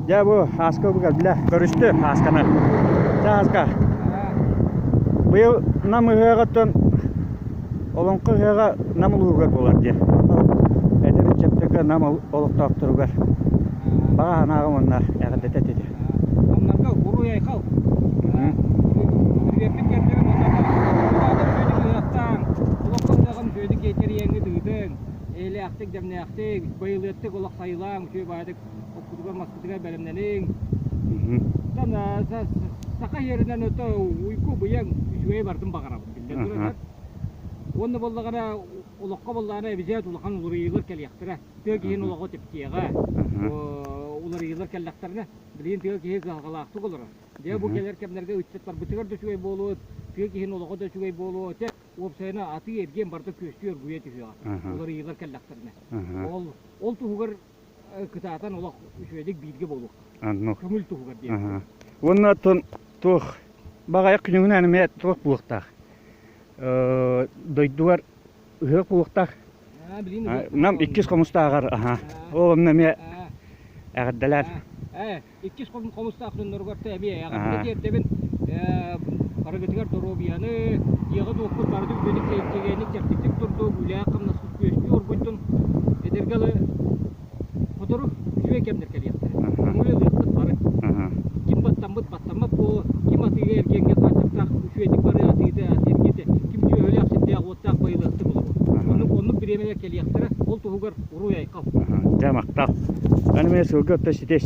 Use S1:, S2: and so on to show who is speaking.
S1: Дьэ бу Ааска бу кэллэ. Көрүстүм Аасканы. Чэ Ааска. Быйыл Нам ыһыаҕыттан Олоҥхо ыһыаҕа Нам улууһугар буолар диэн. Эдэр ыччаттарга Нам олохтоохторугар баҕа санааҕым уонна эҕэрдэтэ этэ.
S2: Намнарга уруй-айхал. Приветпин кэрдэрин уонна ыһыахтаан, олоххо ыһыаҕын үчүгэйдик киэйтэриэҥҥит ыытыҥ, эйэлээхтик, дэмнээхтик, байылыаттык олох сайылааҥ, үчүгэй баайдык оккутугар, маскытыгар бэлэмнэниҥ. Оттон саха иһэринэн ото уйгу-быйаҥ үчүгэйи барытын баҕарабын, биллэн турар. Уонна буоллаҕына олоххо буоллаҕына эбизээт улахан уларыйыылар кэлиэхтэрэ. Тыа киһин олоҕо типтиэҕэ. Уларыйыылар кэллэхтэринэ, билигин тыа киһи кыһалҕалаахтык олорор. Дьэ бу кэлэр кэмнэргэ ыччаттарбытыгар да үчүгэй буолуо, тыа киһин олоҕо да үчүгэй буолуо. Этэ уопсайынан атыы-эргиэн барыта күөстүү оргуйа түһүөҕэ. Уларыйыылар кэллэхтэринэ. Ол ол туһугар кытаатан олох үчүгэйдик бииргэ буолуохха. Көҥүл туһугар диэн.
S1: Уонна оттон туох баҕайах күнүгүнэн эмиэ туох буолуохтаах? Дойдугар ыһыах буолуохтаах. Нам иккис хомустааҕар аха. Ол онно эмиэ эҕэрдэлээр.
S2: Иккис хомустаах дьонноругар эмиэ эҕэрдэ тиэрдэбин. Барыгытыгар доруобуйаны, дьиэҕит-уоккут барытын үчүгэйдик чэгиэнник чэпчэктик турдук, үлээх-хамнаскыт күөстүү оргуйдун. Эдэргэ дылы сотору үчүгэй кэмнэр кэлиэхтэрэ. Көҥүл ылыаххыт бары. Ким баттаммыт баттаммат буолуо, ким атыыга эргиэҥҥэ хааччахтаах үчүгэйдик барыа атыыта эргиэтэ, ким сүөһүлээх сирдээх уоттаах байылыахтык олоруо. Оннук оннук бириэмэлэр кэлиэхтэрэ, ол туһугар уруй-айхал.
S1: Дьэ махтал. Аны мин сылгы отто ситис.